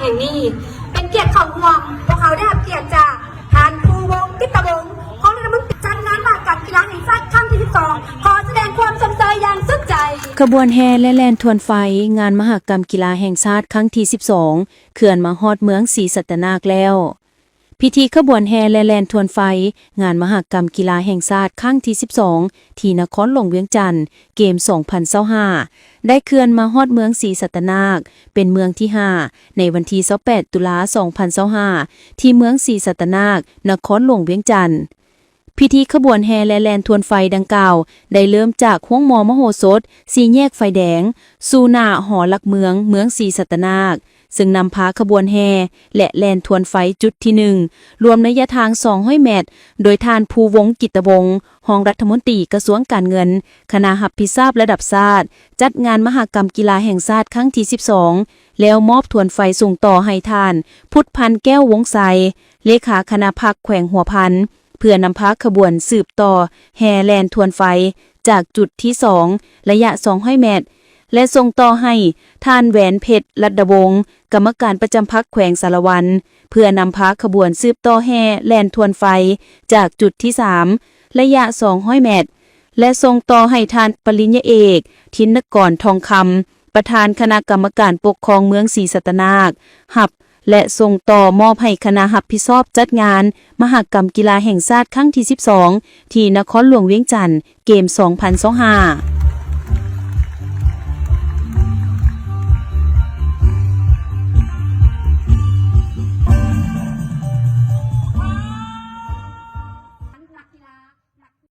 ແຫ່ງນີ້ ເປັນກຽດເຂົ້າຮ່ວມ ພວກເຮົາໄດ້ຮັບກຽດຈາກທ່ານ ພູວົງ ກິດຕະວົງ ຮອງລັດຖະມົນຕີ ຈັດງານມະຫະກຳກິລາແຫ່ງຊາດຄັ້ງທີສິບສອງ ຂໍສະແດງຄວາມຊົມເຊີຍຢ່າງສຸດໃຈ. ຂະບວນແຫ່ ແລະ ແລ່ນທວນໄຟ ງານມະຫະກຳກິລາແຫ່ງຊາດຄັ້ງທີສິບສອງ ເຄື່ອນມາຮອດເມືອງສີສັດຕະນາກແລ້ວ. ພິທີຂະບວນແຫ່ ແລະ ແລ່ນທວນໄຟ ງານມະຫະກຳກິລາແຫ່ງຊາດຄັ້ງທີສິບສອງ ທີ່ນະຄອນຫຼວງວຽງຈັນ ເກມສອງພັນຊາວຫ້າ ໄດ້ເຄື່ອນມາຮອດເມືອງສີສັດຕະນາກ ເປັນເມືອງທີຫ້າ ໃນວັນທີຊາວແປດ ຕຸລາ ສອງພັນຊາວຫ້າ ທີ່ເມືອງສີສັດຕະນາກ ນະຄອນຫຼວງວຽງຈັນ. ພິທີຂະບວນແຫ່ ແລະ ແລ່ນທວນໄຟດັ່ງກ່າວ ໄດ້ເລີ່ມຈາກໂຮງໝໍມະໂຫສົດ ສີ່ແຍກໄຟແດງ ສູ່ໜ້າຫໍຫຼັກເມືອງ ເມືອງສີສັດຕະນາກ ເຊິ່ງນຳພາຂະບວນແຫ່ ແລະ ແລ່ນທວນໄຟຈຸດທີໜຶ່ງ ລວມໄລຍະທາງສອງຮ້ອຍແມັດ ໂດຍທ່ານ ພູວົງ ກິດຕະວົງ ຮອງລັດຖະມົນຕີກະຊວງການເງິນ, ຄະນະຮັບຜິດຊອບລະດັບຊາດ ຈັດງານມະຫະກຳກິລາແຫ່ງຊາດຄັ້ງທີສິບສອງ ແລ້ວມອບທວນໄຟສົ່ງຕໍ່ໃຫ້ທ່ານ ພຸດພັນ ແກ້ວວົງໄຊ ເລຂາຄະນະພັກແຂວງຫົວພັນ ເພື່ອນຳພາຂະບວນສືບຕໍ່ແຫ່ແລ່ນທວນໄຟ ຈາກຈຸດທີສອງ ໄລຍະສອງຮ້ອຍແມັດ ແລະ ສົ່ງຕໍ່ໃຫ້ທ່ານ ແຫວນເພັດ ລັດດະວົງ ກຳມະການປະຈຳພັກແຂວງສາລະວັນ ເພື່ອນຳພາຂະບວນສືບຕໍ່ແຫ່ແລ່ນທວນໄຟ ຈາກຈຸດທີສາມ ໄລຍະສອງຮ້ອຍແມັດ ແລະ ສົ່ງຕໍ່ໃຫ້ທ່ານປະລິນຍາເອກ ທິນນະກອນ ທອງຄຳ ປະທານຄະນະກຳມະການປົກຄອງເມືອງສີສັດຕະນາກ ຮັບ ແລະ ສົ່ງຕໍ່ມອບໃຫ້ຄະນະຮັບຜິດຊອບຈັດງານມະຫະກຳກິລາແຫ່ງຊາດຄັ້ງທີສິບສອງ ທີ່ນະຄອນຫຼວງວຽງຈັນ ເກມສອງພັນຊາວຫ້າ.